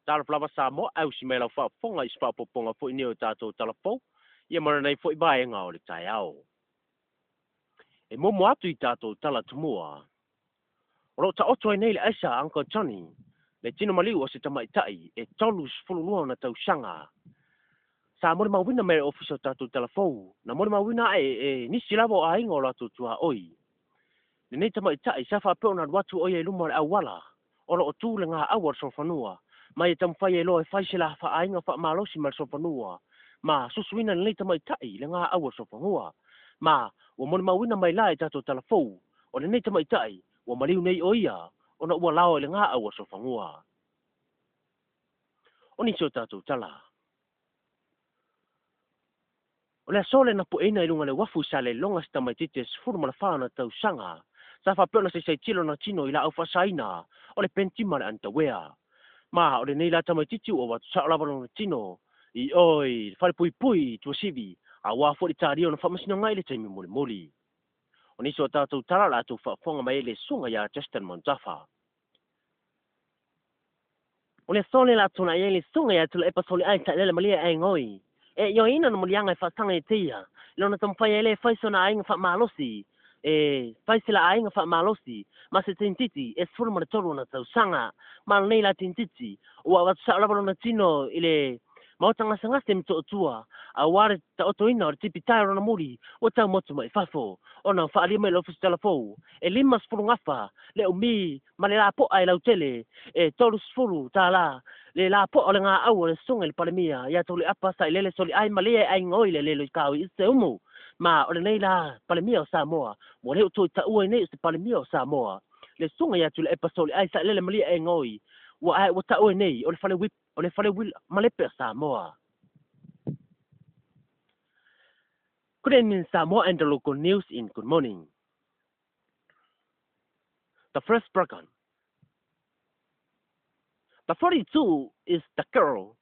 Talofa lava Samoa, ae usi mai lau faafofoga i se faaopoopoga foi nei o tatou tala fou, ia ma lenei foi vaega o le taeao. E muamua atu i tatou tala tumua, o lo o taoto ai nei le aisa a Uncle Johnny, le tino maliu o se tamaitai e 32 ona tausaga. Sa molimauina mai e le Ofisa o tatou tala fou, na molimauina ae e nisi lava o aiga o latou tuaoi. Lenei tamaitai sa faapea ona alu atu o ia i luma o le auala, o lo o tu le gaau a le solofanua, ma ia taumafai ai loa e fai se la faaaiga faamalosi ma le solofanua, ma susuina lenei tamaitai i le gaau a le solofanua. Ma ua molimauina mai la e tatou tala fou, o lenei tamaitai ua maliu nei o ia, ona ua lao i le gaau a le solofanua. O nisi o tatou tala. O le aso lea na pueina i luga o le uafu i Salelologa se tamaitiiti e 14 ona tausaga, sa faapea ona saisai lona tino i laau faasaina o le penti ma le anitawea. Ma o lenei la tamaitiiti ua avatu sao lava lona tino i o i le falepuipui i Tuasivi, aua foi le talia ona faamasinoga i le taimi mulimuli. O nisi o tatou tala o le a tou faafofoga mai ai le susuga ia Justin Montafa. O le aso lea o le a tulai ai le susuga ia Tuilaepa Soliai Sailele Malie Aingoi e ioeina na moliaga e faasaga ia te ia i lona taumafai ai lea e fai sona aiga faamalosi e fai se la aiga faamalosi ma se tintiti e 13 ona tausaga. Ma lenei la tintiti ua avatu sao lava lona tino i le maota gasegase i Motootua aua le taotoina o le tipi tae o lona muli ua tau motu mai fafo ona faaalia mai le Ofisa Talafou e 50 gafa le umi ma le lapoa e lautele e $30 le lapoa o le gaau o le susuga i le Palemia ia Tuilaepa Sailele Soliai Malie Aingoi le lelo i kaui i se umu. Ma o lenei la Palemia o Samoa ua le o toe taua ai nei o se Palemia o Samoa le susuga ia Tuilaepa Soliai Sailele Malie Aingoi ua ae ua taua ai nei o le fale whip o le fale uila malepe o Samoa. Good evening Samoa and the local news in good morning. The first program. The 42 is the girl.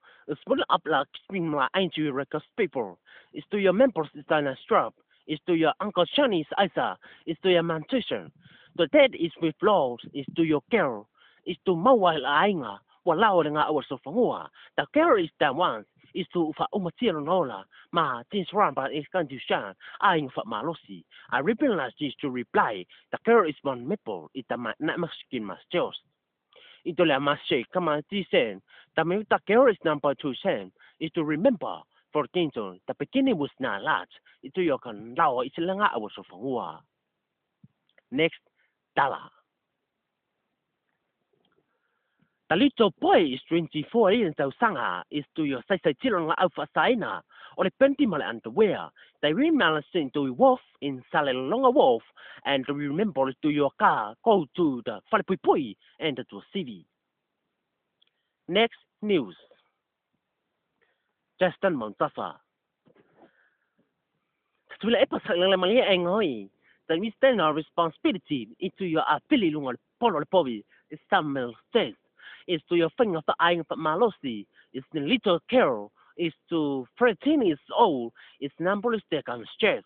Small up like spring angel records people. Is to your members is Dina Strap. Is to your Uncle Shani's Isa. Is to your Manchester. The dead is with laws. Is to your girl. Is to maua le aiga ua lao le gaau a le solofanua. The girl is the one. Is to faaumatia lona ola ma James Ramba is condition aiga faamalosi. I realize this to reply. The girl is one maple. It the maskin masters. Ito le amase kama ti sen. The the girl is number 2 sen. Is to remember for Kingston, the beginning was not large. Ito yo kan lao i se le gaau a le solofanua. Next, Dala. The little boy is 24 years tausaga is to your saisai tilo nga au faasaina o le penti ma le underwear. They remember to wharf in Salelologa Wharf and remember to your car go to the Falepuipui and to CV. Next news. Justin Montafa. Tuilaepa Sailele Malie Aingoi. The external responsibility into your apili lunga polo le povi is Samuel says is to your finger for eyeing for malosi is the little girl is to 13 years old is number is the stress.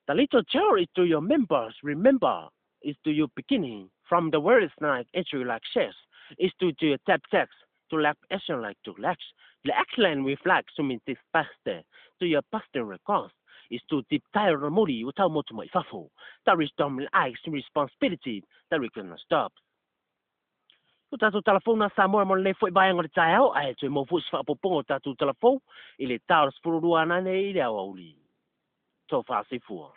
The little child is to your members remember is to your beginning from the words night entry like chess is to your tap text to lack action like to lax the excellent reflex to mean this faster to your pastor request is to deep tire muri without motu mai fafo. That is dominant eyes responsibility that we cannot stop. O tatou telefona Samoa mo lenei foi vaega o le taeao, ae toe maua foi se faaopoopoga o tatou telefou i le ta o le 12 anane i le aoauli. Tofa soifua.